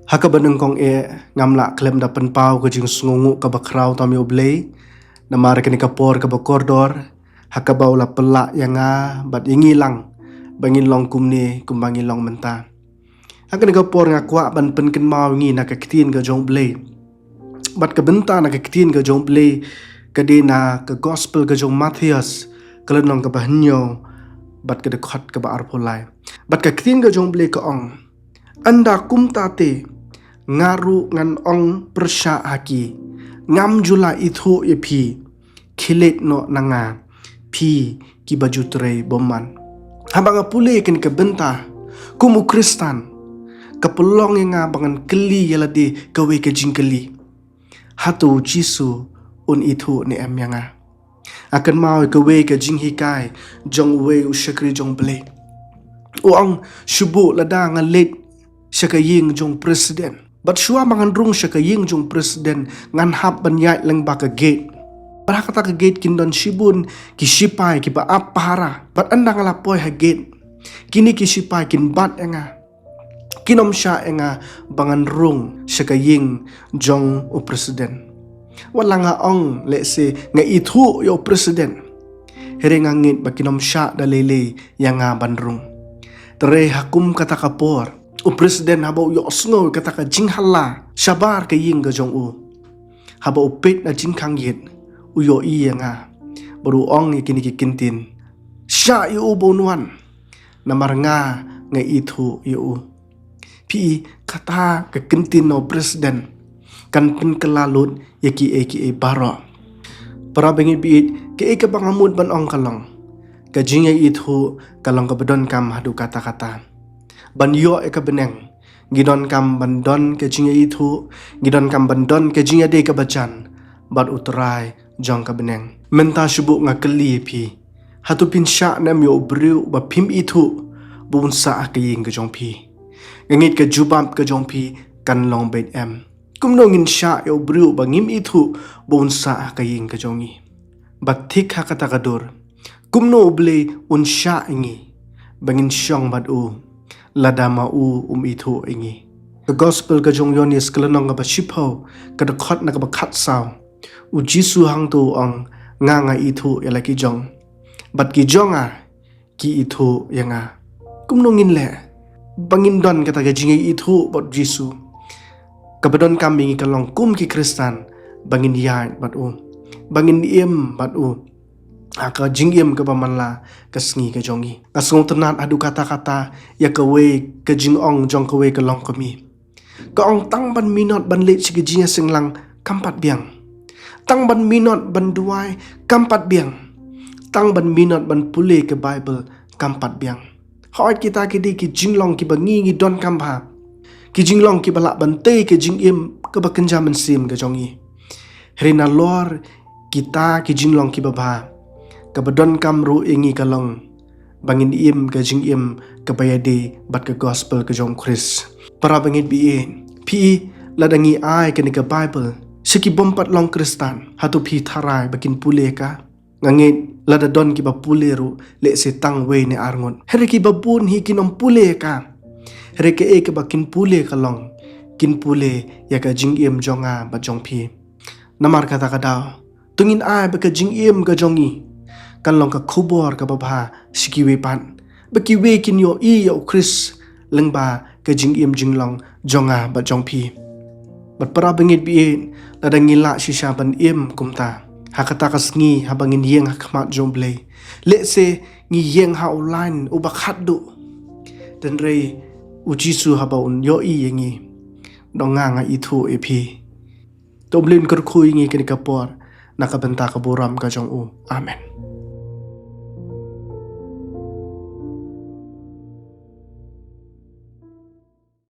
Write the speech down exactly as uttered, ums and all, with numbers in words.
Ha kaba nyngkong eh, ngam lah khlem da pynpaw ka jingsngewnguh kaba khraw tam ïa U Blei namar kane ka por kaba kordor, ha kaba u la pynlah ïa nga bad ïa ngi lang ba ngin long kumne kumba ngi long mynta. Ha kane ka por nga kwah ban pynkynmaw ïa ngi na ka ktien ka jong U Blei. Bad ka bynta na ka ktien ka jong U Blei ka dei na ka gospel ka jong Mathaios, ka lynnong kaba hynñiew bad ka dkhot kaba arphew lai. Bad ka ktien ka jong U Blei ka ong: Ynda kumta te, nga ruh ngan ong pyrshah ha ki, ngam ju la ithuh ïa phi, khie leit noh na nga, phi kiba ju trei bymman. Haba nga pule kane ka bynta kum u Khristan, ka pynlong ïa nga ba ngan kylli ïa lade kawei ka jingkylli: Hato U Jisu un ithuh ne em ïa nga? Nga kynmaw ïa kawei ka jinghikai jong uwei u shakri jong U Blei. U ong, shu buh lada nga leit sha ka ïing jong u president, bad shuwa ba ngan rung sha ka ïing jong u president, ngan hap ban ïaid lyngba ka gate. Bad ha kata ka gate kin don shibun ki shipai kiba ap pahara. Bad ynda nga la poi ha gate, kine ki shipai kin bat ïa nga, kin ym shah ïa nga ba ngan rung sha ka ïing jong u president. Wat la nga ong lehse nga ithuh ïa u president, hynrei nga ngeit ba kin ym shah da lei lei ïa nga ban rung. Te hynrei ha kum kata ka por, u president haba u ïohsngew ïa kata ka jinghylla shabar ka ïing ka jong u, haba u peit na jingkhang ïit, u ïohi ïa nga bad u ong ïa kine ki kyntien: Shah ïa u ba un wan, namar nga, nga ithuh ïa u. Phi i, kata ka kyntien na u president kan pynkylla lut ïa kiei kiei baroh. Para bangeit ba ïeit, kaei kaba nga mut ban ong ka long, ka jingïaithuh ka long kaba donkam haduh katta katta. Ban ïoh ïa ka bneng, ngi donkam ban don ka jingïaithuh, ngi donkam ban don ka jingïadei kaba jan bad U Trai jong ka bneng. Mynta shu buh nga kylli ïa phi: Hato phin shah ne em ïa u briew ba phim ithuh ba un sah ha ka ïing ka jong phi? Nga ngeit ka jubab ka jong phi kan long beit em. Kumno ngin shah ïa u briew ba ngim ithuh ba un sah ha ka ïing ka jong ngi? Bad thik ha kata ka dur, kumno U Blei un shah ïa ngi ba ngin shong bad u lada ma u um ithuh ïa ngi? Ka gospel ka jong u Ïoannis, ka lynnong kaba shiphew, ka dkhot na kaba khatsaw, U Jisu hangto u ong: Nga, nga ithuh ïa la ki jong, bad ki jong nga ki ithuh ïa nga. Kumno ngin leh ba ngin don kata ka jingïaithuh bad U Jisu? Kaba donkam ïa ngi ka long kum ki Khristan ba ngin ïaid bad u, ba ngin im bad u ha ka jingim kaba man la ka sngi ka jong ngi. Nga sngewtynnad haduh katta katta ïa kawei ka jingong jong kawei ka longkmie. Ka ong, tang ban minot ban leit sha ka jingïaseng lang kam pat biang. Tang ban minot ban duwai kam pat biang. Tang ban minot ban pule ka Baibl kam pat biang. Hooid, kita ki dei ki jinglong kiba ngi ngi donkam bha, ki jinglong kiba lah ban tei ka jingim kaba kynja mynsiem ka jong ngi. Hynrei nalor kita ki jinglong kiba bha, kaba donkam ruh ïa ngi ka long ba ngin im ka jingim kaba ïadei bad ka gospel ka jong U Khrist. Para bangeit ba ïeit, phi i, lada ngi ai kane ka Baibl sha ki bym pat long Khristan, hato phi tharai ba kin pule ïa ka? Nga ngeit lada don kiba pule ruh, lehse tang wei ne ar ngut. Hynrei kiba bun hi kin ym pule ïa ka. Hynrei kaei kaba kin pule ka long, kin pule ïa ka jingim jong nga bad jong phi. Namar kata ka daw, to ngin ai ba ka jingim ka jong ngi kan long ka khubor kaba bha sha kiwei pat, ba kiwei kin ïohi ïa U Khrist lyngba ka jingim jinglong jong nga bad jong phi. Bad para bangeit ba ïeit, lada ngi lah shisha ban im kumta ha kata ka sngi haba ngin ïeng ha khmat jong U Blei, lehse ngi ïeng ha u lain uba khatduh. Te hynrei U Jisu haba un ïohi ïa ngi, un ong, nga, nga ithuh ïa phi. To U Blei un kyrkhu ïa ngi kane ka por na ka bynta ka burom ka jong u. Amen.